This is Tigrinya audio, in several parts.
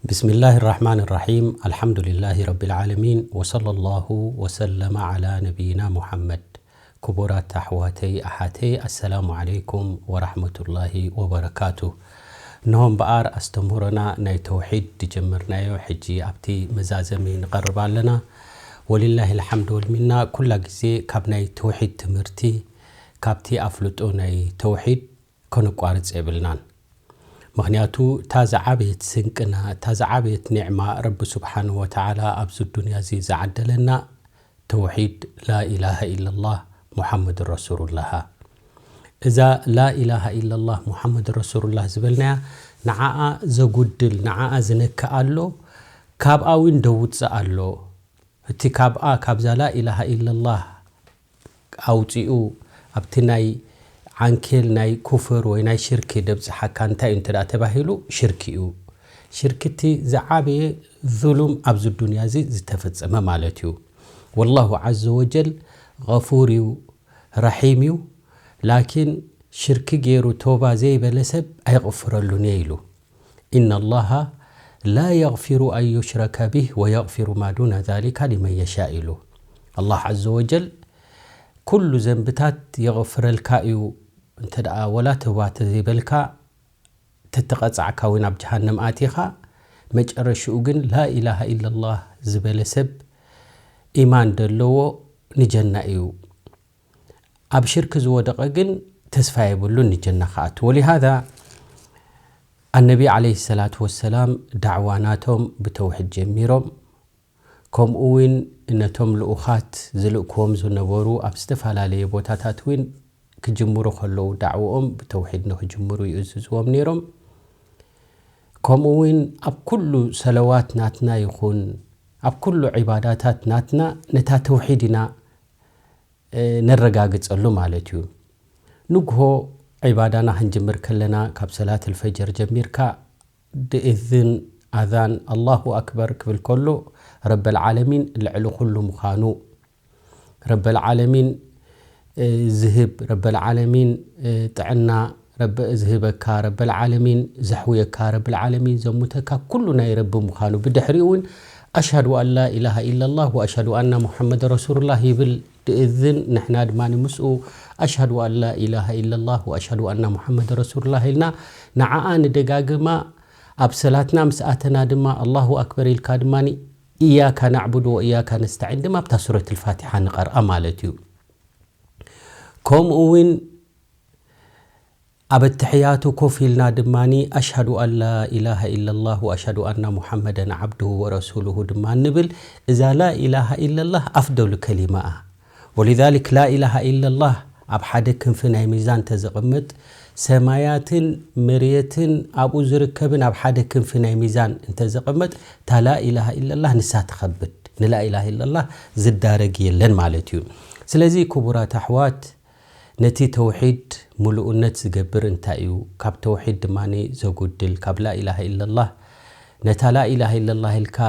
بسم الله الرحمن الرحيم. الحمد لله رب العالمين. وصلى الله وسلم على نبينا محمد. ክቡራት ኣሕዋተይ ኣሓተይ፣ ኣሰላሙ ዓለይኩም ወራሕመቱላሂ ወበረካቱ። እንሆ እምበኣር ኣስተምህሮና ናይ ተውሒድ ዝጀመርናዮ ሕጂ ኣብቲ መዛዘሚ ንቐርብ ኣለና። ወሊላሂ ልሓምድ ወልሚና። ኩላ ግዜ ካብ ናይ ተውሒድ ትምህርቲ፣ ካብቲ ኣፍልጦ ናይ ተውሒድ ከነቋርጽ የብልናን። ምኽንያቱ እታ ዝዓበየት ስንቅና፣ እታ ዝዓበየት ኒዕማ ረቢ ስብሓንሁ ወተዓላ ኣብዚ ዱንያ እዚ ዝዓደለና ተውሒድ ላኢላሃ ኢለላህ ሙሓመድ ረሱሉላህ። እዛ ላኢላሃ ኢለላህ ሙሓመድ ረሱሉላህ ዝበልናያ ንዓኣ ዘጉድል፣ ንዓኣ ዝነክእ ኣሎ፣ ካብኣ እውን ደውጽእ ኣሎ። እቲ ካብኣ፣ ካብዛ ላኢላሃ ኢለላህ ኣውፂኡ ኣብቲ ናይ ዓንኬል ናይ ኩፍር ወይ ናይ ሽርኪ ደብፅሓካ እንታይ እዩ እንተ ደኣ ተባሂሉ፣ ሽርኪ እዩ። ሽርኪ እቲ ዝዓበየ ዙሉም ኣብዚ ዱንያ እዚ ዝተፈጸመ ማለት እዩ። ወላሁ ዓዘ ወጀል ገፉር እዩ፣ ረሒም እዩ። ላኪን ሽርኪ ገይሩ ቶባ ዘይበለ ሰብ ኣይቕፍረሉን እየ ኢሉ። ኢነ ላሃ ላ የግፊሩ ኣን ዩሽረከ ቢህ ወየግፊሩ ማ ዱነ ዛሊካ ሊመን የሻእ ኢሉ። ኣላህ ዓዘ ወጀል ኩሉ ዘንብታት የቕፍረልካ እዩ፣ እንተ ደኣ ወላ ተውባ ተዘይበልካ ተተቐጻዕካ እውን ኣብ ጀሃነም ኣቲኻ፣ መጨረሽኡ ግን ላኢላሃ ኢለላህ ዝበለ ሰብ ኢማን ደለዎ ንጀና እዩ። ኣብ ሽርክ ዝወደቐ ግን ተስፋ የብሉን ንጀና ክኣቱ። ወሊሃዛ ኣነቢ ዓለይሂ ሰላቱ ወሰላም ዳዕዋ ናቶም ብተውሒድ ጀሚሮም። ከምኡ እውን ነቶም ልኡኻት ዝልእክዎም ዝነበሩ ኣብ ዝተፈላለየ ቦታታት እውን ክጅምሩ ከለዉ ዳዕወኦም ብተውሒድ ንክጅምሩ ይእዝዝዎም ነይሮም። ከምኡ እውን ኣብ ኩሉ ሰለዋት ናትና ይኹን ኣብ ኩሉ ዒባዳታት ናትና ነታ ተውሒድ ኢና፣ እ፣ ነረጋግጸሉ ማለት እዩ። ንግሆ ዒባዳና ክንጅምር ከለና ካብ ሰላት ኣልፈጀር ጀሚርካ ድእዝን ኣዛን ኣላሁ ኣክበር ክብል ከሎ ረበል ዓለሚን ልዕሊ ኩሉ ምዃኑ፣ ረበል ዓለሚን፣ እ፣ ዝህብ፣ ረበል ዓለሚን፣ እ፣ ጥዕና ረበ-፣ ዝህበካ፣ ረበል ዓለሚን ዘሕውየካ፣ ረበል ዓለሚን ዘሙተካ፣ ኩሉ ናይ ረቢ ምዃኑ። ብድሕሪኡ እውን ኣሽሃዱ ኣን ላ ኢላሃ ኢለላህ ወኣሽሃዱ ኣና ሙሐመድ ረሱሉላህ ይብል ድእዝን፣ ንሕና ድማ ምስኡ ኣሽሃዱ ኣን ላ ኢላሃ ኢለላህ ወኣሽሃዱ ኣና ሙሐመድ ረሱሉላህ ኢልና ንዓኣ ንደጋግማ። ኣብ ሰላትና ምስ ኣተና ድማ ኣላሁ ኣክበር ኢልካ ድማ ኢያካ ናዕቡዱ ወኢያካ ነስተዒን ድማ ኣብታ ሱረት ልፋቲሓ ንቐርኣ ማለት እዩ። ከምኡ እውን ኣብ ኣተሕያቱ ኮፍ ኢልና ድማ ኣሽሃዱ ኣን ላ ኢላሃ ኢለላህ ወኣሽሃዱ ኣና ሙሐመደን ዓብዱሁ ወረሱሉሁ ድማ ንብል። እዛ ላ ኢላሃ ኢለላህ ኣፍደሉ ከሊማ እያ። ወሊዛሊክ ላ ኢላሃ ኢለላህ ኣብ ሓደ ክንፊ ናይ ሚዛን እንተዘቕምጥ፣ ሰማያትን መሬትን ኣብኡ ዝርከብን ኣብ ሓደ ክንፊ ናይ ሚዛን እንተዘቕምጥ፣ እታ ላ ኢላሃ ኢለላህ ንሳ ትኸብድ። ንላ ኢላሃ ኢለላህ ዝዳረግ የለን ማለት እዩ። ስለዚ ክቡራት ኣሕዋት፣ ነቲ ተውሒድ ምሉእነት ዝገብር እንታይ እዩ? ካብ ተውሒድ ድማ ዘጉድል፣ ካብ ላኢላሃ ኢለላህ፣ ነታ ላኢላሃ ኢለላህ ኢልካ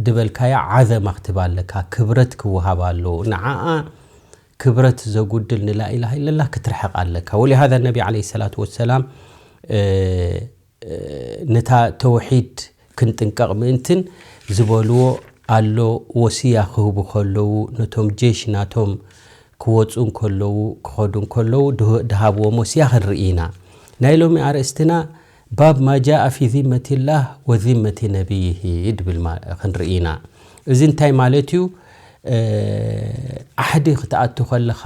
ድበልካያ ዓዘማ ክትህባ ኣለካ፣ ክብረት ክወሃባ ኣለዎ። ንዓኣ ክብረት ዘጉድል ንላኢላሃ ኢለላህ ክትርሕቕ ኣለካ። ወሊሃዛ ነቢ ዓለይሂ ሰላቱ ወሰላም፣ እ፣ ነታ ተውሒድ ክንጥንቀቕ ምእንትን ዝበልዎ ኣሎ። ወስያ ክህቡ ከለዉ፣ ነቶም ጄሽ ናቶም ክወፁ እንከለዉ፣ ክኸዱ እንከለዉ ድህ-፣ ድሃብዎም ወስያ ክንርኢ ኢና። ናይ ሎሚ ኣርእስትና ባብ ማ ጃአ ፊ ዚመቲላህ ወዚመቲ ነቢይሂ ድብል ማ-፣ ክንርኢ ኢና። እዚ እንታይ ማለት እዩ? እ፣ ዓሕዲ ክትኣቱ ከለኻ፣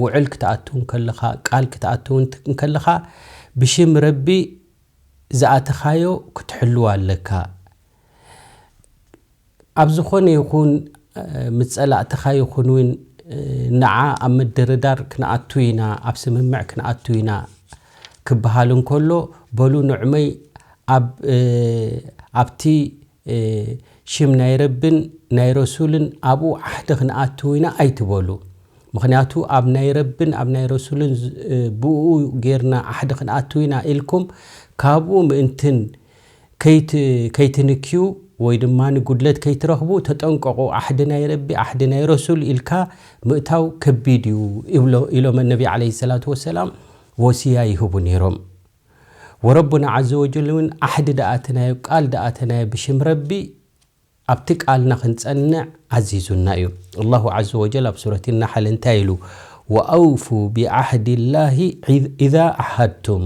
ውዕል ክትኣቱ እንከለኻ፣ ቃል ክትኣቱ እንት-፣ እንከለኻ፣ ብሽም ረቢ ዝኣተኻዮ ክትሕልው ኣለካ። ኣብ ዝኾነ ይኹን፣ እ፣ ምስ ጸላእትኻ ይኹን እውን፣ እ፣ ንዓ ኣብ ምድርዳር ክንኣቱ ኢና፣ ኣብ ስምምዕ ክንኣቱ ኢና ክበሃል እንከሎ፣ በሉ ንዕመይ ኣብ፣ እ፣ ኣብቲ፣ እ፣ ሽም ናይ ረብን ናይ ረሱልን ኣብኡ ዓሕዲ ክንኣቱ ኢና ኣይትበሉ። ምኽንያቱ ኣብ ናይ ረብን ኣብ ናይ ረሱልን ዝ-፣ እ፣ ብኡ ጌርና ዓሕዲ ክንኣቱ ኢና ኢልኩም ካብኡ ምእንትን ከይት-፣ ከይትንክዩ ወይ ድማ ንጉድለት ከይትረኽቡ ተጠንቀቑ። ዓሕዲ ናይ ረቢ፣ ዓሕዲ ናይ ረሱል ኢልካ ምእታው ከቢድ እዩ ይብሎ-፣ ኢሎም ነቢ ዓለይሂ ሰላቱ ወሰላም ወሲያ ይህቡ ነይሮም። ወረቡና ዓዘ ወጀል እውን ዓሕዲ ደኣተናዮ፣ ቃል ደኣተናዮ ብሽም ረቢ ኣብቲ ቃልና ክንጸንዕ ኣዚዙና እዩ። ኣላሁ ዓዘ ወጀል ኣብ ሱረት ናሕል እንታይ ኢሉ? "ወኣውፉ ቢዓህዲ ላሂ ኢዛ ዓሃድቱም፣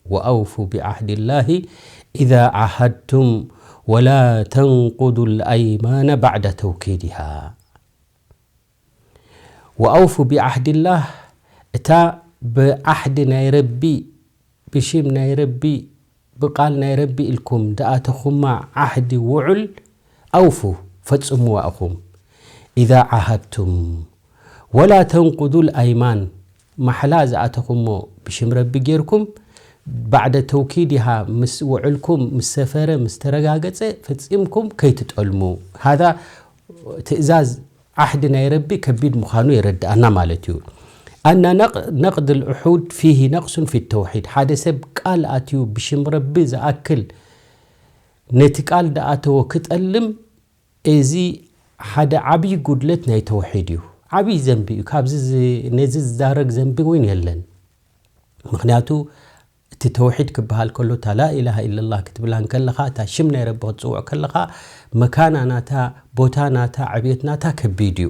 ወኣውፉ ቢዓህዲ ላሂ ኢዛ ዓሃድቱም፣ ወላ ተንቁዱ ልኣይማነ ባዕደ ተውኪድሃ።" ወኣውፉ ቢዓህድላህ፣ እታ ብዓህዲ ናይ ረቢ፣ ብሽም ናይ ረቢ፣ ብቃል ናይ ረቢ ኢልኩም ደኣተኹማ ዓህዲ ውዑል ኣውፉ፣ ፈጽምዋ ኢኹም። ኢዛ ዓሃድቱም ወላ ተንቁዱል ኣይማን፣ ማሕላ ዝኣተኹሞ ብሽም ረቢ ጌርኩም፣ ባዕደ ተውኪድሃ፣ ምስ ውዕልኩም ምስ ሰፈረ፣ ምስ ተረጋገጸ፣ ፈጺምኩም ከይትጠልሙ። ሃዛ ትእዛዝ ዓህዲ ናይ ረቢ ከቢድ ምዃኑ የረድኣና ማለት እዩ። ኣና ነቅ-፣ ነቅድ ልዑሑድ ፊሂ ነቅሱን ፊ ተውሒድ። ሓደ ሰብ ቃል ኣትዩ ብሽም ረቢ ዝኣክል ነቲ ቃል ደኣተዎ ክጠልም፣ እዚ ሓደ ዓብዪ ጉድለት ናይ ተውሒድ እዩ። ዓብዪ ዘንቢ እዩ። ካብዚ ዝ-፣ ነዚ ዝዳረግ ዘንቢ እውን የለን። ምኽንያቱ እቲ ተውሒድ ክበሃል ከሎ፣ እታ ላኢላሃ ኢለላህ ክትብላ እንከለኻ፣ እታ ሽም ናይ ረቢ ክትጽውዕ ከለኻ፣ መካና ናታ፣ ቦታ ናታ፣ ዕብየት ናታ ከቢድ እዩ።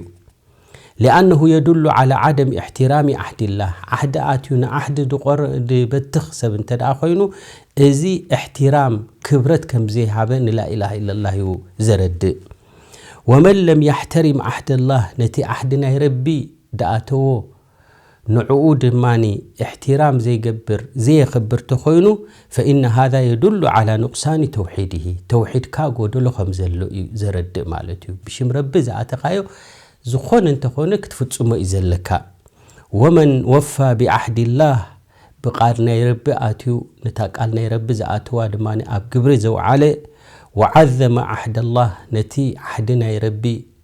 ሊኣነሁ የዱሉ ዓላ ዓደም እሕትራሚ ዓህዲላህ። ዓህዲ ኣትዩ ንዓህዲ ድቆር-፣ ድበትኽ ሰብ እንተ ደኣ ኮይኑ፣ እዚ እሕትራም፣ ክብረት ከም ዘይሃበ ንላኢላሃ ኢለላህ እዩ ዘረድእ። ወመን ለም ያሕተሪም ዓህደላህ፣ ነቲ ዓህዲ ናይ ረቢ ደኣተዎ፣ ንዕኡ ድማኒ እሕትራም ዘይገብር፣ ዘየኽብር ተኾይኑ፣ ፈኢነ ሃዛ የዱሉ ዓላ ኑቕሳኒ ተውሒድሂ፣ ተውሒድካ ጎደሎ ከም ዘሎ እዩ ዘረድእ ማለት እዩ። ብሽም ረቢ ዝኣተኻዮ ዝኾነ እንተኾነ ክትፍጽሞ እዩ ዘለካ። ወመን ወፋ ቢዓህዲላህ፣ ብቃል ናይ ረቢ ኣትዩ፣ ነታ ቃል ናይ ረቢ ዝኣተዋ ድማኒ ኣብ ግብሪ ዘውዓለ፣ ወዓዘመ ዓህደላህ፣ ነቲ ዓህዲ ናይ ረቢ፣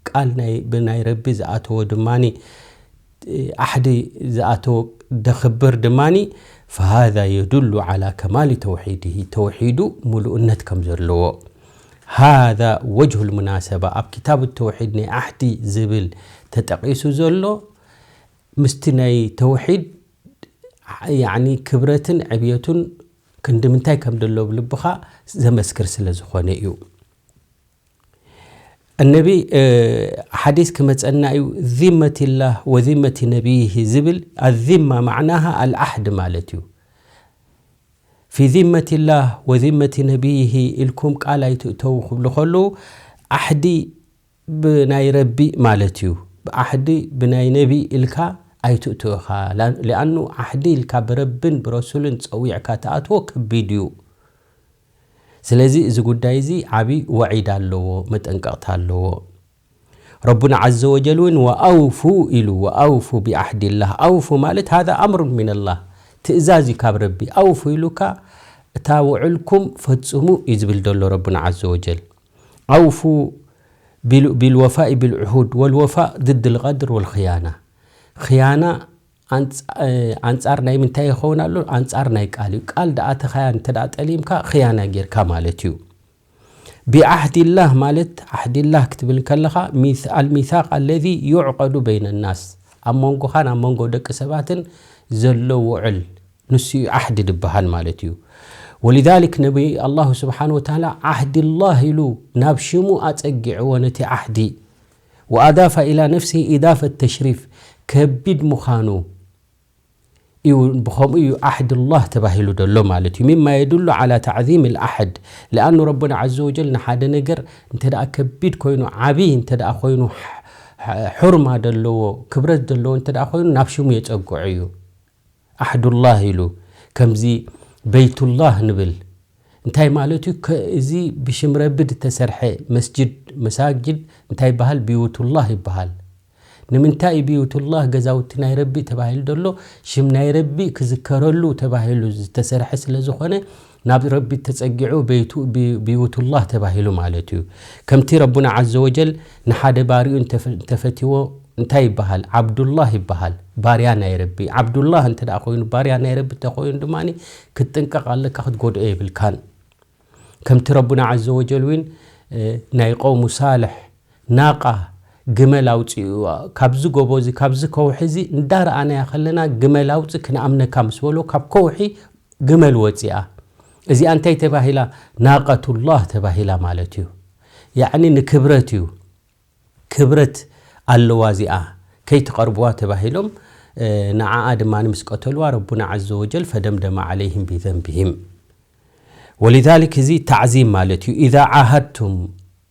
ቃል ናይ፣ ብናይ ረቢ ዝኣተዎ ድማኒ፣ ዓህዲ ዝኣተዎ ደኽብር ድማኒ፣ ፈሃዛ የዱሉ ዓላ ከማሊ ተውሒድሂ፣ ተውሒዱ ምሉእነት ከም ዘለዎ። ሃዛ ወጅሁል ሙናሰባ፣ ኣብ ክታብ ተውሒድ ናይ ዓህዲ ዝብል ተጠቒሱ ዘሎ፣ ምስቲ ናይ ተውሒድ፣ ያዕኒ ክብረትን ዕብየቱን ክንዲ ምንታይ ከም ደሎ ብልብኻ ዘመስክር ስለ ዝኾነ እዩ። እነቢ፣ እ፣ ሓዲስ ክመጸና እዩ፣ ዚመቲላህ ወዚመቲ ነቢይሂ ዝብል፣ ኣዚማ ማዕናሃ ኣልዓህድ ማለት እዩ። ፊ ዚመቲላህ ወዚመቲ ነቢይሂ ኢልኩም ቃል ኣይትእተዉ ክብሉ ከለዉ፣ ዓሕዲ ብናይ ረቢ ማለት እዩ። ብዓሕዲ ብናይ ነቢ ኢልካ ኣይትእትኡ ኢኻ። ላ-፣ ሊኣኑ ዓሕዲ ኢልካ ብረብን ብረሱልን ጸዊዕካ ትኣትዎ ከቢድ እዩ። ስለዚ እዚ ጉዳይ እዚ ዓቢ ወዒድ ኣለዎ፣ መጠንቀቕታ ኣለዎ። ረቡና ዓዘ ወጀል እውን ወኣውፉ ኢሉ፣ ወኣውፉ ቢዓሕዲላህ። ኣውፉ ማለት ሃዛ ኣምሩን ሚነላህ፣ ትእዛዝ እዩ ካብ ረቢ። ኣውፉ ኢሉካ፣ እታ ውዕልኩም ፈጽሙ እዩ ዝብል ዘሎ ረቡና ዓዘ ወጀል። ኣውፉ ቢል-፣ ቢልወፋኢ ቢልዕሁድ፣ ወልወፋእ ድድ ልቀድር ወልኽያና። ኽያና ኣንጻ-፣ ኣንጻር ናይ ምንታይ ይኸውን ኣሎ? ኣንጻር ናይ ቃል እዩ። ቃል ደኣተኻያ እንተ ደኣ ጠሊምካ፣ ኽያና ጌርካ ማለት እዩ። ቢዓህዲላህ ማለት፣ ዓህዲላህ ክትብል ከለኻ፣ ሚስ-፣ ኣልሚሳቅ ኣለዚ ዩዕቀዱ በይነ ናስ፣ ኣብ መንጎኻን ኣብ መንጎ ደቂ ሰባትን ዘሎ ውዕል፣ ንሱ እዩ ዓህዲ ድበሃል ማለት እዩ። ወሊዛሊክ ነቢ ኣላሁ ስብሓን ወተዓላ ዓህዲላህ ኢሉ ናብ ሽሙ ኣጸጊዕዎ ነቲ ዓህዲ። ወኣዳፈ ኢላ ነፍሲሂ ኢዳፈት ተሽሪፍ፣ ከቢድ ምዃኑ እዩ፣ ብኸምኡ እዩ ዓህድላህ ተባሂሉ ዘሎ ማለት እዩ። ሚማ የዱሉ ዓላ ተዕዚም ልዓሕድ፣ ሊኣኑ ረቡና ዓዘ ወጀል ንሓደ ነገር እንተ ደኣ ከቢድ ኮይኑ፣ ዓብዪ እንተ ደኣ ኮይኑ፣ ሕ-፣ ሕ-፣ ሑርማ ዘለዎ፣ ክብረት ዘለዎ እንተ ደኣ ኮይኑ፣ ናብ ሽሙ የጸግዖ እዩ። ዓህዱላህ ኢሉ፣ ከምዚ በይቱላህ ንብል። እንታይ ማለት እዩ? ከ-፣ እዚ ብሽም ረቢ ዝተሰርሐ መስጅድ፣ መሳጅድ እንታይ ይበሃል? ብዩቱላህ ይበሃል። ንምንታይ እዩ ብዩቱላህ፣ ገዛውቲ ናይ ረቢ ተባሂሉ ዘሎ? ሽም ናይ ረቢ ክዝከረሉ ተባሂሉ ዝተሰርሐ ስለ ዝኾነ፣ ናብ ረቢ ተጸጊዑ በይቱ-፣ ብ-፣ ብዩቱላህ ተባሂሉ ማለት እዩ። ከምቲ ረቡና ዓዘ ወጀል ንሓደ ባሪኡ እንተፈ-፣ እንተፈትዎ እንታይ ይበሃል? ዓብዱላህ ይበሃል። ባርያ ናይ ረቢ። ዓብዱላህ እንተ ደኣ ኮይኑ፣ ባርያ ናይ ረቢ እንተኾይኑ ድማ ክትጥንቀቕ ኣለካ፣ ክትጎድኦ የብልካን። ከምቲ ረቡና ዓዘ ወጀል እውን፣ እ፣ ናይ ቀውሙ ሳልሕ ናቃ፣ ግመል ኣውፅኡ፣ ካብዚ ጎቦ እዚ፣ ካብዚ ከውሒ እዚ እንዳረኣናያ ከለና ግመል ኣውፅ ክንኣምነካ ምስ በሎ፣ ካብ ከውሒ ግመል ወፂኣ። እዚኣ እንታይ ተባሂላ? ናቀቱላህ ተባሂላ ማለት እዩ። ያዕኒ ንክብረት እዩ። ክብረት ኣለዋ እዚኣ፣ ከይትቐርብዋ ተባሂሎም፣ እ፣ ንዓኣ ድማ ምስ ቀተልዋ ረቡና ዐዘ ወጀል ፈደምደመ ዐለይህም ቢዘንቢሂም። ወሊዛሊክ እዚ ታዕዚም ማለት እዩ። ኢዛ ዓሃድቱም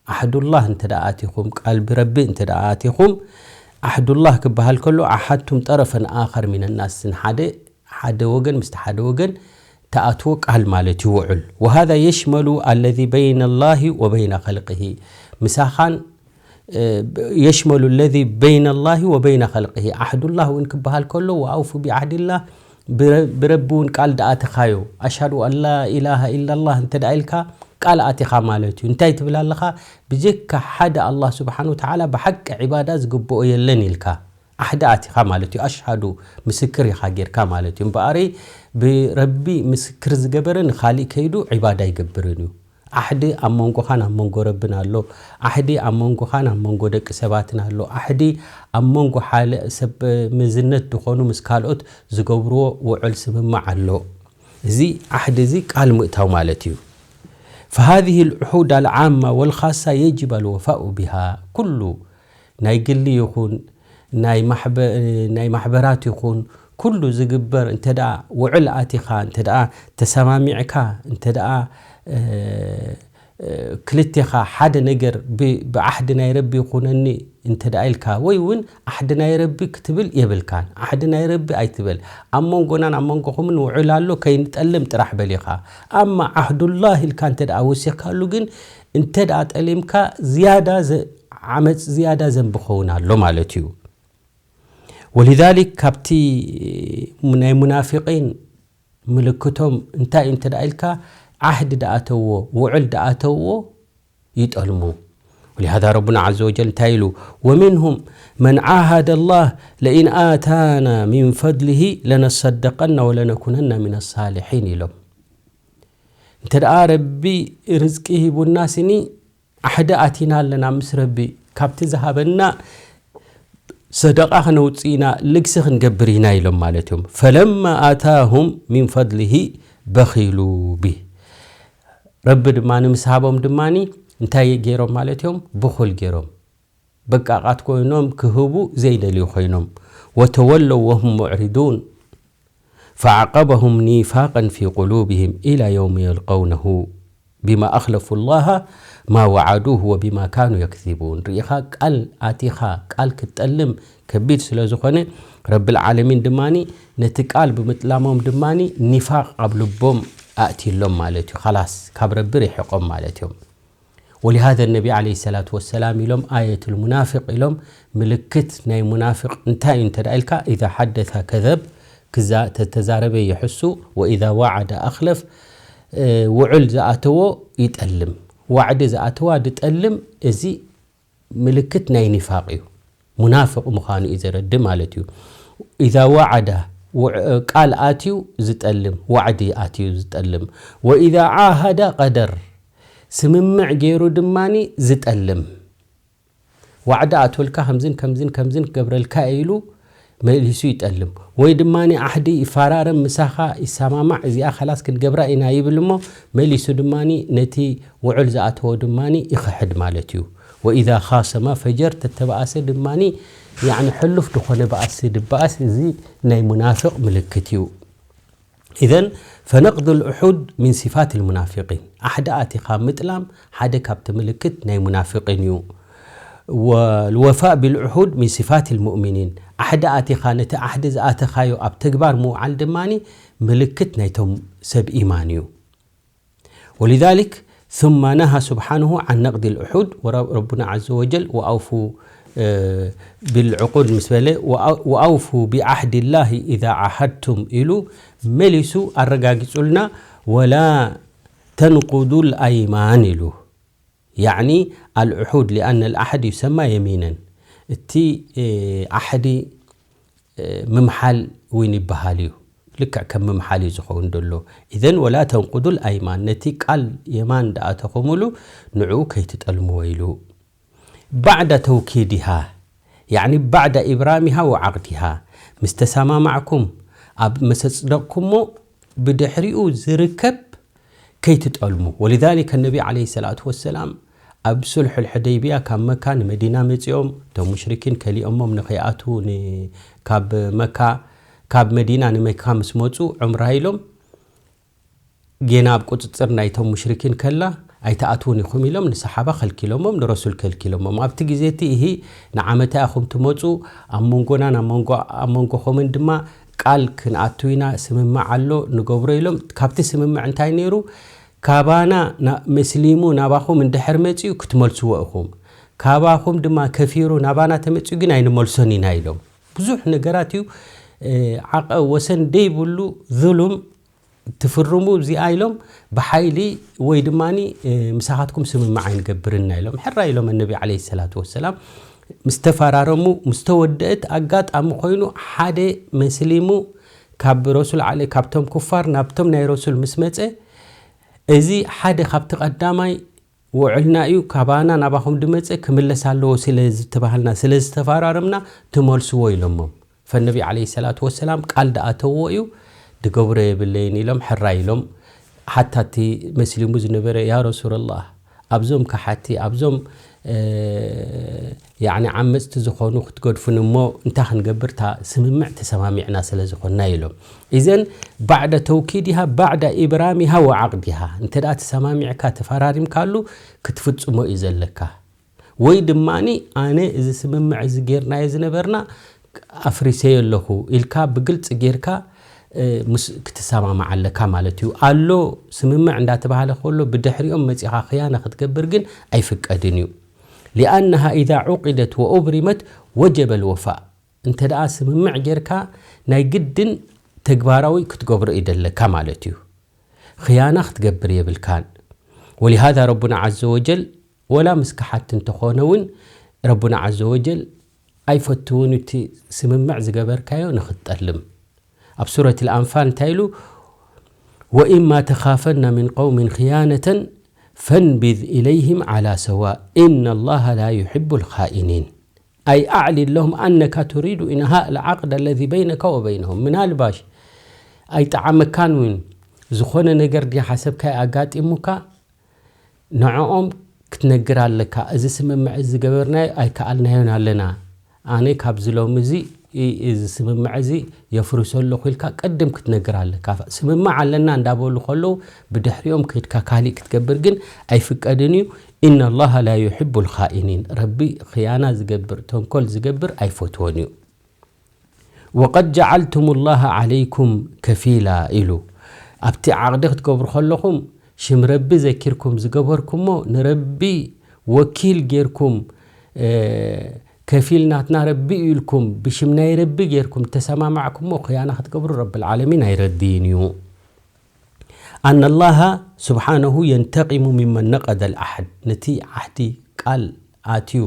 ዓህዱላህ እንተ ደኣ ኣቲኹም፣ ቃል ብረቢ እንተ ደኣ ኣቲኹም፣ ዓህዱላህ ክበሃል ከሎ ዓሃድቱም ጠረፈን ኣኸር ሚነናስ፣ ንሓደ ሓደ ወገን ምስቲ ሓደ ወገን ተኣትዎ ቃል ማለት እዩ ውዑል። ወሃዛ የሽመሉ ኣለዚ በይነ ላሂ ወበይነ ኸልቅሂ፣ ምሳኻን፣ እ፣ የሽመሉ ለዚ በይነ ላሂ ወበይነ ኸልቅሂ። ዓህዱላህ እውን ክበሃል ከሎ፣ ወኣውፉ ቢዓህዲላህ፣ ብረ-፣ ብረቢ እውን ቃል ደኣተኻዮ፣ ኣሽሃዱ ኣን ላ ኢላሃ ኢላላህ እንተ ደኣ ኢልካ ቃል ኣቲኻ ማለት እዩ። እንታይ ትብል ኣለኻ? ብጀካ ሓደ ኣላህ ስብሓን ወተዓላ ብሓቂ ዒባዳ ዝግብኦ የለን ኢልካ ዓህዲ ኣቲኻ ማለት እዩ። ኣሽሃዱ ምስክር ኢኻ ጌርካ ማለት እዩ። እምበኣረይ ብረቢ ምስክር ዝገበረ ንኻሊእ ከይዱ ዒባዳ ኣይገብርን እዩ። ዓህዲ ኣብ መንጎኻን ኣብ መንጎ ረብን ኣሎ። ዓህዲ ኣብ መንጎኻን ኣብ መንጎ ደቂ ሰባትን ኣሎ። ዓህዲ ኣብ መንጎ ሓደ ሰብ መዝነት ዝኾኑ ምስ ካልኦት ዝገብርዎ ውዕል ስምምዕ ኣሎ። እዚ ዓህዲ እዚ ቃል ምእታው ማለት እዩ። فهذه العهود العامة والخاصة يجب الوفاء بها. ኩሉ ናይ ግሊ ይኹን ናይ ማሕበ-፣ ናይ ማሕበራት ይኹን ኩሉ ዝግበር እንተ ደኣ ውዕል ኣቲኻ፣ እንተ ደኣ ተሰማሚዕካ፣ እንተ ደኣ፣ እ፣ እ፣ ክልቴኻ ሓደ ነገር ብ-፣ ብዓህዲ ናይ ረቢ ይኹነኒ እንተ ደኣ ኢልካ፣ ወይ እውን ዓህዲ ናይ ረቢ ክትብል የብልካን። ዓህዲ ናይ ረቢ ኣይትበል። ኣብ መንጎናን ኣብ መንጎኹምን ውዕል ኣሎ፣ ከይንጠልም ጥራሕ በል ኢኻ። ኣማ ዓህዱላህ ኢልካ እንተ ደኣ ወሲኽካሉ ግን፣ እንተ ደኣ ጠሊምካ ዝያዳ ዘ-፣ ዓመጽ ዝያዳ ዘንቢ ክኸውን ኣሎ ማለት እዩ። ወሊዛሊክ ካብቲ ናይ ሙናፊቂን ምልክቶም እንታይ እዩ እንተ ደኣ ኢልካ፣ ዓህዲ ደኣተዎ፣ ውዕል ደኣተዎ ይጠልሙ። ወሊሃዛ ረቡና ዐዘ ወጀል እንታይ ኢሉ? ወሚንሁም መን ዓሃደ ላህ ለኢን ኣታና ሚን ፈድሊሂ ለነሰደቀና ወለነኩነና ሚነ ሳሊሒን ኢሎም። እንተ ደኣ ረቢ ርዝቂ ሂቡና ስኒ ዓህዲ ኣቲና ኣለና ምስ ረቢ፣ ካብቲ ዝሃበና ሰደቓ ክነውጽእ ኢና፣ ልግሲ ክንገብር ኢና ኢሎም ማለት እዮም። ፈለማ ኣታሁም ሚን ፈድሊሂ በኺሉ ቢህ። ረቢ ድማ ንምስሃቦም ድማ እንታይ ገይሮም ማለት እዮም? ብኹል ገይሮም። በቃቓት ኮይኖም ክህቡ ዘይደልዩ ኮይኖም። ወተወለው ወሁም ሙዕሪዱን። ፈዓቀበሁም ኒፋቀን ፊ ቁሉብህም ኢላ የውሚ የልቀውነሁ ቢማ ኣኽለፉ ላሃ ማ ወዓዱሁ ወቢማ ካኑ የክዚቡን። ርኢኻ ቃል ኣቲኻ ቃል ክትጠልም ከቢድ ስለ ዝኾነ ረብል ዓለሚን ድማኒ ነቲ ቃል ብምጥላሞም ድማኒ ኒፋቅ ኣብ ልቦም ኣእትሎም ማለት እዩ። ኻላስ ካብ ረቢ ርሒቆም ማለት እዮም። ወሊሃዘ ነቢ ዓለይሂ ሰላቱ ወሰላም ኢሎም ኣየቱል ሙናፊቅ ኢሎም ምልክት ናይ ሙናፊቅ እንታይ እዩ እንተ ደኣ ኢልካ ኢዛ ሓደተ ከዘብ ክዛ-፣ ተተዛረበ ይሕሱ ወኢዛ ዋዓደ ኣኽለፍ ውዑል ዝኣተዎ ይጠልም ዋዕዲ ዝኣተዋ ድጠልም እዚ ምልክት ናይ ኒፋቅ እዩ። ሙናፍቅ ምዃኑ እዩ ዘረድእ ማለት እዩ። ኢዛ ዋዓዳ ቃል ኣትዩ ዝጠልም ዋዕዲ ኣትዩ ዝጠልም ወኢዛ ዓሃዳ ቀደር ስምምዕ ገይሩ ድማኒ ዝጠልም ዋዕዲ ኣትወልካ ከምዝን ከምዝን ከምዝን ክገብረልካ ኢሉ መሊሱ ይጠልም ወይ ድማኒ ዓህዲ ይፋራረም ምሳኻ ይሰማማዕ እዚኣ ከላስ ክንገብራ ኢና ይብል እሞ መሊሱ ድማኒ ነቲ ውዕል ዝኣተዎ ድማኒ ይኽሕድ ማለት እዩ። ወኢዛ ኻሰማ ፈጀር ተተባኣሰ ድማኒ ያዕኒ ሕሉፍ ድኾነ በኣሲ ድበኣስ እዚ ናይ ሙናፍቅ ምልክት እዩ። ኢዘን ፈነቅዱል ዑሑድ ሚን ሲፋት ልሙናፊቂን ዓሕዲ ኣቲኻ ምጥላም ሓደ ካብቲ ምልክት ናይ ሙናፊቂን እዩ። ወልወፋእ ቢልዑሑድ ሚን ሲፋት ልሙእሚኒን ዓሕዲ ኣቲኻ ነቲ ዓሕዲ ዝኣተኻዮ ኣብ ተግባር ምውዓል ድማኒ ምልክት ናይቶም ሰብ ኢማን እዩ። ولذلك ثم نهى سبحانه عن نقض العهود وربنا عز وجل وأوفوا بالعقود ምስ በለ وأوفوا بعهد الله إذا عاهدتم ኢሉ መሊሱ ኣረጋጊጹልና ولا تنقضوا الأيمان ኢሉ يعني العهود لأن العهد يسمى يمينا እቲ ዓሕዲ ምምሓል እውን ይበሃል እዩ። ልክዕ ከም ምምሓል እዩ ዝኸውን ዘሎ። إذن ولا تنقضوا الأيمان ነቲ ቃል የማን ደኣ ተኾምሉ ንዕኡ ከይትጠልምዎ ኢሉ። بعد توكيدها يعني بعد إبرامها وعقدها ምስ ተሰማማዕኩም ኣብ መሰጽደቕኩሞ ብድሕሪኡ ዝርከብ ከይትጠልሙ። ወሊዛሊከ ነቢ ዓለይሂ ሰላቱ ወሰላም ኣብ ሱልሑል ሑደይቢያ ካብ መካ ንመዲና መጺኦም፣ እቶም ሙሽሪኪን ከሊኦሞም ንኸይኣትዉ ን-፣ ካብ መካ፣ ካብ መዲና ንመካ ምስ መጹ፣ ዑምራ ኢሎም፣ ጌና ኣብ ቁጽጽር ናይቶም ሙሽሪኪን ከላ፣ ኣይትኣትዉን ኢኹም ኢሎም ንሰሓባ ከልኪሎሞም፣ ንረሱል ከልኪሎሞም። ኣብቲ ግዜ እቲ፣ "እሂ፣ ንዓመታ ኢኹም ትመጹ፣ ኣብ መንጎናን ኣብ መንጎ-፣ ኣብ መንጎኹምን ድማ ቃል ክንኣቱ ኢና፣ ስምምዕ ኣሎ፣ ንገብሮ" ኢሎም። ካብቲ ስምምዕ እንታይ ነይሩ? "ካባና ና-፣ መስሊሙ ናባኹም እንድሕር መጺኡ ክትመልስዎ ኢኹም። ካባኹም ድማ ከፊሩ ናባና ተመጺኡ ግን ኣይንመልሶን ኢና" ኢሎም። ብዙሕ ነገራት እዩ፣ እ፣ ዓቐብ ወሰን ደይብሉ ዙሉም ትፍርሙ እዚኣ ኢሎም ብሓይሊ ወይ ድማኒ፣ እ፣ ምሳኻትኩም ስምምዕ ኣይንገብርና ኢሎም። ሕራ ኢሎም ነቢ ዓለይሂ ሰላቱ ወሰላም። ምስ ተፈራረሙ፣ ምስ ተወደአት ኣጋጣሚ ኮይኑ ሓደ መስሊሙ ካብ ረሱል ዓለ-፣ ካብቶም ኩፋር ናብቶም ናይ ረሱል ምስ መጸ፣ እዚ ሓደ ካብቲ ቀዳማይ ውዕልና እዩ፣ ካባና ናባኹም ድመጸ ክምለስ ኣለዎ ስለ ዝተባሃልና፣ ስለ ዝተፈራረምና ትመልስዎ ኢሎሞም። ፈነቢ ዓለይሂ ሰላቱ ወሰላም ቃል ደኣተዎ እዩ፣ ድገብሮ የብለይን ኢሎም፣ ሕራይ ኢሎም። ሓታ እቲ መስሊሙ ዝነበረ፣ "ያ ረሱለላህ፣ ኣብዞም ከሓቲ፣ ኣብዞም፣ እ፣ ያዕኒ ዓመጽቲ ዝኾኑ ክትገድፉን እሞ እንታይ ክንገብር፣ እታ ስምምዕ ተሰማሚዕና ስለ ዝኾንና" ኢሎም። ኢዘን ባዕደ ተውኪድሃ ባዕደ ኢብራሚሃ ወዓቅድሃ፣ እንተ ደኣ ተሰማሚዕካ ተፈራሪምካሉ ክትፍጽሞ እዩ ዘለካ። ወይ ድማኒ ኣነ እዚ ስምምዕ እዚ ጌርናዮ ዝነበርና ኣፍሪሰዮ ኣለኹ ኢልካ ብግልጺ ጌርካ፣ እ፣ ምስ፣ ክትሰማማዕ ኣለካ ማለት እዩ። ኣሎ ስምምዕ እንዳተባሃለ ከሎ ብድሕሪኦም መጺኻ ክያነ ክትገብር ግን ኣይፍቀድን እዩ። ሊኣነሃ ኢዛ ዑቂደት ወኡብሪመት ወጀበ ልወፋእ። እንተ ደኣ ስምምዕ ጌርካ ናይ ግድን ተግባራዊ ክትገብሮ እዩ ደለካ ማለት እዩ። ኽያና ክትገብር የብልካን። ወሊሃዛ ረቡና ዓዘ ወጀል ወላ ምስ ከሓቲ እንተኾነ እውን ረቡና ዓዘ ወጀል ኣይፈትውን እቲ ስምምዕ ዝገበርካዮ ንኽትጠልም። ኣብ ሱረት ኣልኣንፋል እንታይ ኢሉ? "ወኢማ ተኻፈና ሚን ቀውሚን ኽያነተን ፈንቢዝ ኢለይህም ዓላ ሰዋእ፣ ኢነ ላሃ ላ ዩሕቡ ልኻኢኒን። ኣይ ኣዕሊን ለሁም ኣነካ ቱሪዱ ኢንሃእ ልዓቅድ ኣለዚ በይነካ ወበይነሁም።" ምናልባሽ ኣይጠዓመካን እውን ዝኾነ ነገር ድያ ሓሰብካዮ ኣጋጢሙካ፣ ንዕኦም ክትነግር ኣለካ፣ "እዚ ስምምዕ እዚ ዝገበርናዮ ኣይከኣልናዮን ኣለና። ኣነ ካብዚ ሎሚ እዚ፣ እ-፣ እዚ ስምምዕ እዚ የፍርሶ ኣለኹ" ኢልካ ቅድም ክትነግር ኣለካ። ስምምዕ ኣለና እንዳበሉ ከለዉ ብድሕሪኦም ከይድካ ካሊእ ክትገብር ግን ኣይፍቀድን እዩ። "ኢነ ላሃ ላ ዩሕቡ ልኻኢኒን።" ረቢ ኽያና ዝገብር፣ ተንኮል ዝገብር ኣይፈትዎን እዩ። "ወቀድ ጀዓልቱም ላሃ ዓለይኩም ከፊላ" ኢሉ። ኣብቲ ዓቕዲ ክትገብሩ ከለኹም ሽም ረቢ ዘኪርኩም ዝገበርኩሞ፣ ንረቢ ወኪል ጌርኩም፣ እ፣ ከፊል ናትና ረቢ እዩ ኢልኩም ብሽም ናይ ረቢ ጌርኩም ተሰማማዕኩሞ፣ ኽያና ክትገብሩ ረብል ዓለሚን ኣይረድይን እዩ። ኣነ ላሃ ስብሓነሁ የንተቂሙ ሚመን ነቀደ ልዓሕድ፣ ነቲ ዓሕዲ ቃል ኣትዩ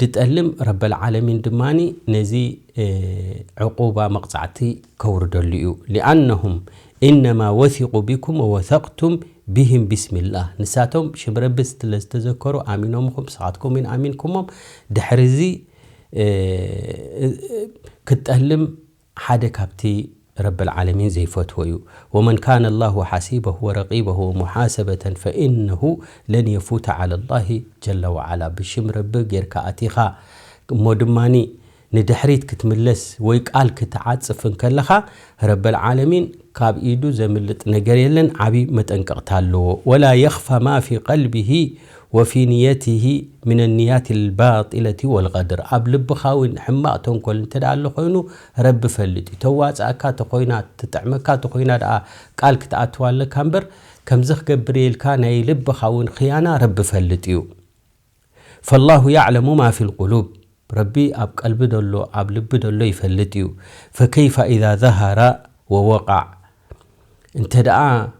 ድጠልም ረበል ዓለሚን ድማኒ ነዚ፣ እ፣ ዕቁባ መቕጻዕቲ ከውርደሉ እዩ። ሊኣነሁም ኢነማ ወሲቁ ቢኩም ወወሰቅቱም ቢህም ቢስሚላህ። ንሳቶም ሽም ረቢ ስለ ዝተዘከሩ ኣሚኖምኹም፣ ንስኻትኩም እውን ኣሚንኩሞም። ድሕሪ እዚ፣ እ፣ እ፣ ክትጠልም ሓደ ካብቲ ረብል ዓለሚን ዘይፈትዎ እዩ። ወመን ካነ ላሁ ሓሲበሁ ወረቂበሁ ወሙሓሰበተን ፈኢነሁ ለን የፉተ ዓላ ላሂ ጀለ ወዓላ። ብሽም ረቢ ጌርካ ኣቲኻ እሞ ድማኒ ንድሕሪት ክትምለስ ወይ ቃል ክትዓጽፍ እንከለኻ፣ ረብል ዓለሚን ካብ ኢዱ ዘምልጥ ነገር የለን፣ ዓቢ መጠንቀቕታ ኣለዎ። ወላ የኽፋ ማ ፊ ቀልቢሂ ወፊ ንየቲሂ ሚነ ንያት ልባጢለቲ ወልቀድር። ኣብ ልብኻ እውን ሕማቕ ተንኮል እንተ ደኣ ኣሎ ኮይኑ፣ ረቢ ፈልጥ እዩ። ተዋጽኣካ ተኾይና፣ ትጥዕመካ ተኾይና ደኣ ቃል ክትኣትዋ ኣለካ እምበር፣ ከምዚ ክገብር እየ ኢልካ ናይ ልብኻ እውን ኽያና ረቢ ፈልጥ እዩ። ፈላሁ ያዕለሙ ማ ፊ ልቁሉብ፣ ረቢ ኣብ ቀልቢ ደሎ፣ ኣብ ልቢ ደሎ ይፈልጥ እዩ። ፈከይፈ ኢዛ ዘሃረ ወወቃዕ፣ እንተ ደኣ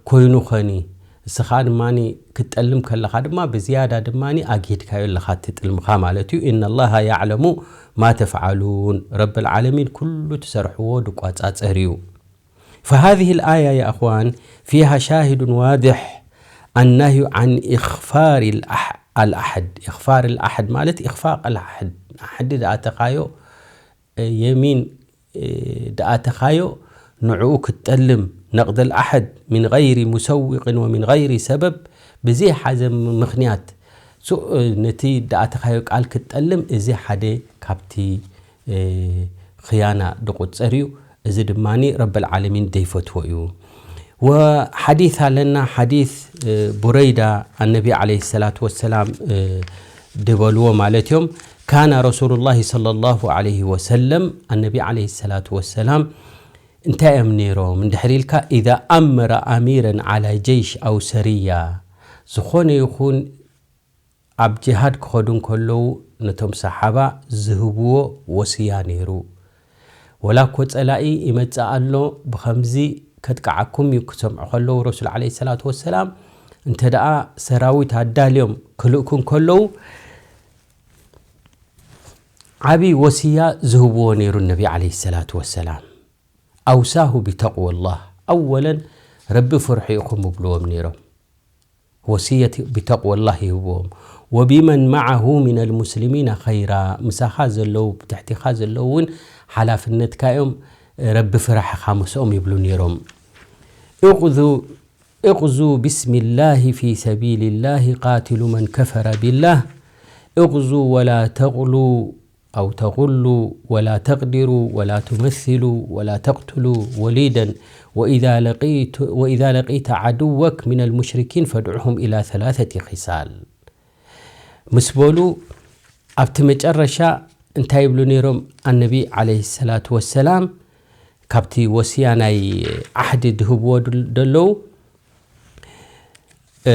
ኮይኑ ኸኒ፣ እስኻ ድማኒ ክትጠልም ከለኻ ድማ ብዝያዳ ድማኒ ኣግሂድካዮ ኣለኻ እቲ ጥልምኻ ማለት እዩ። ኢነ ላሃ ያዕለሙ ማ ተፍዓሉን፣ ረብል ዓለሚን ኩሉ ትሰርሕዎ ድቋጻጸር እዩ። ፈሃዚህ ልኣያ ያ እኽዋን ፊሃ ሻሂዱን ዋድሕ ኣናህዩ ዓን ኢኽፋር ልኣሕ-፣ ኣልኣሕድ። ኢኽፋር ልኣሕድ ማለት ኢኽፋቅ ኣልኣሕድ፣ ኣሕዲ ደኣተኻዮ፣ እ፣ የሚን፣ እ፣ ደኣተኻዮ ንዕኡ ክትጠልም፣ ነቕደል ኣሐድ ሚን ገይሪ ሙሰዊቕን ወሚን ገይሪ ሰበብ፣ ብዘይ ሓዘ ምኽንያት ሱ-፣ ነቲ ደኣተኻዮ ቃል ክትጠልም፣ እዚ ሓደ ካብቲ፣ እ፣ ኽያና ድቑጸር እዩ። እዚ ድማ ረብል ዓለሚን ዘይፈትዎ እዩ። ወሓዲስ ኣለና፣ ሓዲስ፣ እ፣ ቡረይዳ ኣነቢ ዓለይሂ ሰላቱ ወሰላም፣ እ፣ ድበልዎ ማለት እዮም። ካነ ረሱሉላሂ ሰለላሁ ዓለይሂ ወሰለም፣ ኣነቢ ዓለይሂ ሰላቱ ወሰላም እንታይ እዮም ነይሮም እንድሕር ኢልካ፣ ኢዛ ኣመረ ኣሚረን ዓላ ጀይሽ ኣው ሰርያ፣ ዝኾነ ይኹን ኣብ ጅሃድ ክኸዱ እንከለዉ ነቶም ሰሓባ ዝህብዎ ወስያ ነይሩ። ወላ እኮ ጸላኢ ይመጽእ ኣሎ፣ ብኸምዚ ከጥቅዓኩም እዩ ክሰምዑ ከለዉ ረሱል ዓለይሂ ሰላቱ ወሰላም፣ እንተ ደኣ ሰራዊት ኣዳልዮም ክልእኩ እንከለዉ ዓቢ ወስያ ዝህብዎ ነይሩ ነቢ ዓለይሂ ሰላቱ ወሰላም። ኣውሳሁ ቢተቅወላህ። ኣወለን ረቢ ፍርሑ ኢኹም ይብልዎም ነይሮም። ወስየት ቢተቅወላህ ይህብዎም። ወቢመን መዓሁ ሚነል ሙስሊሚና ኸይራ፣ ምሳኻ ዘለዉ፣ ብትሕቲኻ ዘለዉ እውን ሓላፍነትካ እዮም፣ ረቢ ፍራሕ ኢኻ ምስኦም ይብሉ ነይሮም። እቕዙ፣ እቕዙ ቢስሚላሂ ፊ ሰቢሊላሂ ቃትሉ መን ከፈረ ቢላህ። እቕዙ ወላ ተቕሉ ኣው ተጉሉ ወላ ተቅዲሩ ወላ ቱመሲሉ ወላ ተቅቱሉ ወሊደን ወኢዛ ለቂቱ-፣ ወኢዛ ለቂተ ዓድወክ ሚነል ሙሽሪኪን ፈድዑሁም ኢላ ሰላሰቲ ኺሳል። ምስ በሉ ኣብቲ መጨረሻ እንታይ ይብሉ ነይሮም? ኣነቢ ዓለይሂ ሰላቱ ወሰላም ካብቲ ወስያ ናይ ዓሕዲ ድህብዎ ድል-፣ ደለዉ፣ እ፣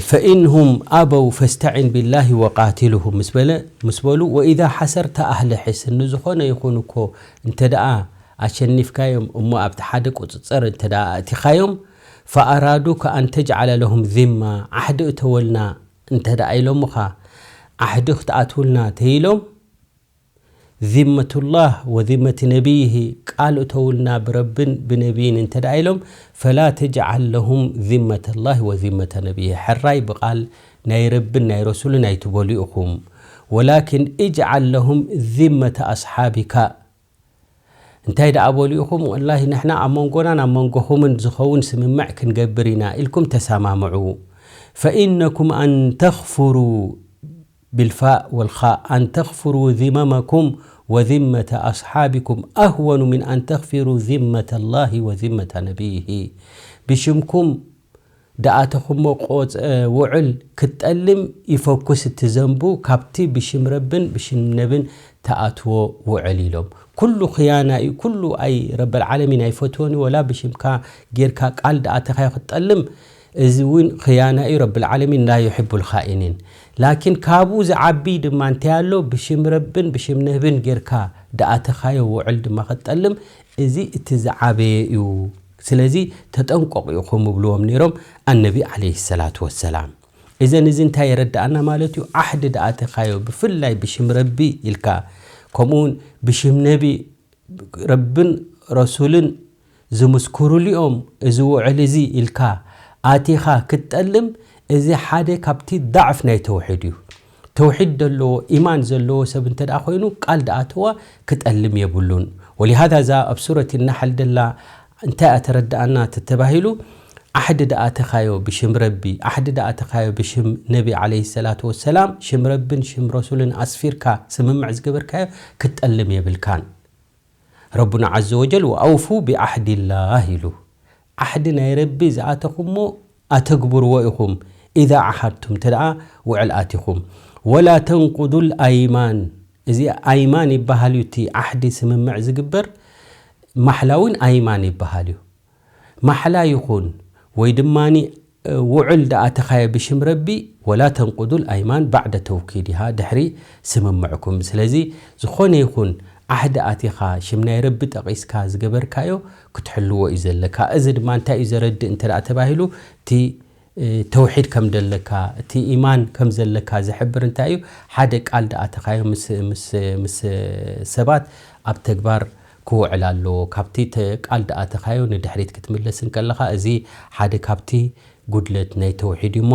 ፈኢንሁም ኣበው ፈስተዒን ቢላሂ ወቃትልሁም ምስ በለ፣ ምስ በሉ፣ ወኢዛ ሓሰርተ ኣህለ ሕስን፣ ንዝኾነ ይኹን እኮ እንተ ደኣ ኣሸኒፍካዮም እሞ ኣብቲ ሓደ ቁጽጽር እንተ ደኣ ኣእቲኻዮም፣ ፈኣራዱከ ኣን ተጅዓለ ለሁም ዚማ፣ ዓሕዲ እተወልና እንተ ደኣ ኢሎምኻ፣ ዓሕዲ ክትኣትውልና ተይሎም፣ ዚመቱላህ ወዚመቲ ነቢይሂ፣ ቃል እተውልና ብረብን ብነቢይን እንተ ደኣ ኢሎም፣ ፈላ ተጅዓል ለሁም ዚመተላህ ወዚመተ ነቢይሂ፣ ሕራይ ብቓል ናይ ረብን ናይ ረሱልን ኣይትበሉ ኢኹም፣ ወላኪን እጅዓል ለሁም ዚመተ ኣስሓቢካ፣ እንታይ ደኣ በሉ ኢኹም፣ ወላሂ ንሕና ኣብ መንጎናን ኣብ መንጎኹምን ዝኸውን ስምምዕ ክንገብር ኢና ኢልኩም ተሰማምዑ። ፈኢነኩም ኣን ተኽፍሩ ቢልፋእ ወልኻእ፣ ኣን ተኽፍሩ ዚመመኩም ወዚመተ ኣስሓቢኩም ኣህወኑ ምን ኣን ተኽፊሩ ዚመተ ላሂ ወዚመተ ነቢይሂ። ብሽምኩም ደኣተኹሞ ቆጽ-፣ ውዕል ክትጠልም ይፈኩስ እቲ ዘንቡ ካብቲ ብሽም ረብን ብሽም ነብን ተኣትዎ ውዕል ኢሎም። ኩሉ ኽያና እዩ፣ ኩሉ ኣይ ረበል ዓለሚን ኣይፈትዎን እዩ፣ ወላ ብሽምካ ጌርካ ቃል ደኣተኻዮ ክትጠልም፣ እዚ እውን ኽያና እዩ። ረብል ዓለሚን ላ ዩሕቡል ኻኢኒን። ላኪን ካብኡ ዝዓቢ ድማ እንታይ ኣሎ? ብሽም ረብን ብሽም ነብን ጌርካ ደኣተኻዮ ውዕል ድማ ክትጠልም፣ እዚ እቲ ዝዓበየ እዩ። ስለዚ ተጠንቀቑ ኢኹም ይብልዎም ነይሮም ኣነቢ ዓለይሂ ሰላቱ ወሰላም። እዘን እዚ እንታይ የረድኣና ማለት እዩ? ዓሕዲ ደኣተኻዮ ብፍላይ ብሽም ረቢ ኢልካ፣ ከምኡውን ብሽም ነቢ፣ ረብን ረሱልን ዝምስክሩሉ እዮም፣ እዚ ውዕል እዚ ኢልካ ኣቲኻ ክትጠልም፣ እዚ ሓደ ካብቲ ዳዕፍ ናይ ተውሒድ እዩ። ተውሒድ ዘለዎ፣ ኢማን ዘለዎ ሰብ እንተ ደኣ ኮይኑ፣ ቃል ደኣተዋ ክጠልም የብሉን። ወሊሃዛ እዛ ኣብ ሱረት ናሕል ደላ እንታይ እያ ተረድኣና ተተባሂሉ፣ ዓሕዲ ደኣተኻዮ ብሽም ረቢ፣ ዓሕዲ ደኣተኻዮ ብሽም ነቢ ዓለይሂ ሰላቱ ወሰላም፣ ሽም ረብን ሽም ረሱልን ኣስፊርካ ስምምዕ ዝገበርካዮ ክትጠልም የብልካን። ረቡና ዓዘ ወጀል፣ "ወኣውፉ ቢዓሕዲላህ" ኢሉ። ዓሕዲ ናይ ረቢ ዝኣተኹሞ ኣተግብርዎ ኢኹም፣ ኢዛ ዓሃድቱም፣ እንተ ደኣ ውዕል ኣቲኹም። "ወላ ተንቁዱል ኣይማን"፣ እዚ ኣይማን ይበሃል እዩ፣ እቲ ዓሕዲ ስምምዕ ዝግበር፣ ማሕላ እውን ኣይማን ይበሃል እዩ። ማሕላ ይኹን ወይ ድማኒ፣ እ፣ ውዕል ደኣተኻዮ ብሽም ረቢ፣ "ወላ ተንቁዱል ኣይማን ባዕደ ተውኪድሃ"፣ ድሕሪ ስምምዕኩም። ስለዚ ዝኾነ ይኹን ዓህዲ ኣቲኻ ሽም ናይ ረቢ ጠቒስካ ዝገበርካዮ ክትሕልዎ እዩ ዘለካ። እዚ ድማ እንታይ እዩ ዘረድእ እንተ ደኣ ተባሂሉ፣ እቲ፣ እ፣ ተውሒድ ከም ደለካ፣ እቲ ኢማን ከም ዘለካ ዝሕብር እንታይ እዩ? ሓደ ቃል ደኣተኻዮ ምስ፣ ምስ፣ ምስ ሰባት ኣብ ተግባር ክውዕል ኣለዎ። ካብቲ ተ-፣ ቃል ደኣተኻዮ ንድሕሪት ክትምለስ እንከለኻ፣ እዚ ሓደ ካብቲ ጉድለት ናይ ተውሒድ እዩ እሞ፣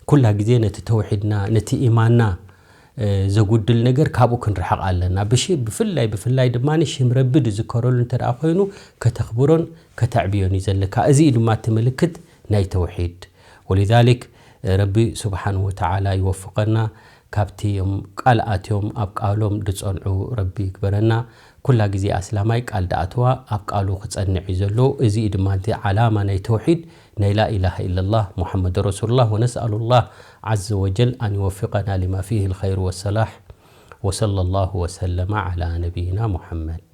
ኩላ ግዜ ነቲ ተውሒድና፣ ነቲ ኢማንና፣ ዘጉድል ነገር ካብኡ ክንርሕቕ ኣለና። ብፍላይ ብፍላይ ድማ ሽም ረቢ ዝዝከረሉ እንተ ኮይኑ ከተኽብሮን ከተዕብዮን እዩ ዘለካ። እዚ ድማ እቲ ምልክት ናይ ተውሒድ። ወሊዛሊክ ረቢ ስብሓን ወተዓላ ይወፍቐና። ካብቲ ዮም ቃል ኣትዮም ኣብ ቃሎም ዝፀንዑ ረቢ ይግበረና። ኩላ ግዜ ኣስላማይ ቃል ዳኣተዋ ኣብ ቃሉ ክፀንዕ እዩ ዘሎ። እዚ ድማ እቲ ዓላማ ናይ ተውሒድ ናይ ላኢላሃ ኢለላህ ሙሐመድ ረሱሉላህ። ወነስኣሉላህ ዓዘ ወጀል ኣን ይወፊቀና ሊማ ፊህ ልኸይር ወሰላሕ። ወሰለላሁ ወሰለመ ዓላ ነቢይና ሙሐመድ።